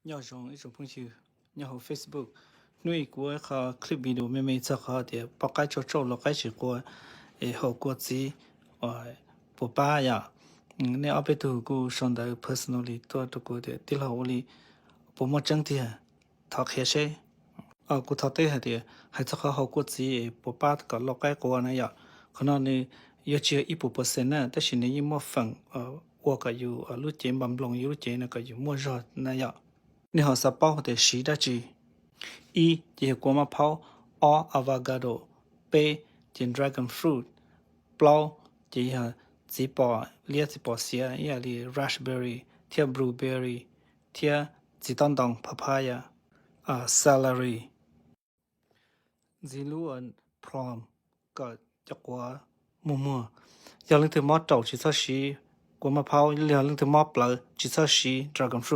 Nyob zoo ib tsoom phooj ywg nyob hauv Facebook. Hnub ib kuv ua qhov clip video me me txog qhov tias poj qaib tsauj tsauj lau qaib tsis qua es haus kua txiv puas pab yom. Nej ob peb tug kuj sau ntawv personally tuaj rau kuv tias tij laug ua li puas muaj tseeb tiag, thov qhia seb. Kuv thov teb hais tias hais txog qhov haus kua txiv es puas pab kom lau qaib qua na yom, qhov no nws yuav tsis yog ib puas percent na, tab sis nws yeej muaj feem ua kom yus lub cev npas nploos, yus lub cev no kom yus muaj zog na yom. Nej ho xav paub tias siv dab tsi? Ib ces yog kua maj phaub, ob avocado, peb ces dragon fruit, plaub ces yog txiv pos liab txiv pos xiav ib yam li raspberry thiab blueberry thiab txiv tob ntoo papaya, celery. Ntxiv lub plum kom cov quav muag muag. Yog leej twg mob raum tsis txhob siv kua maj phaub, yog leej twg mob plawv tsis txhob siv dragon fruit.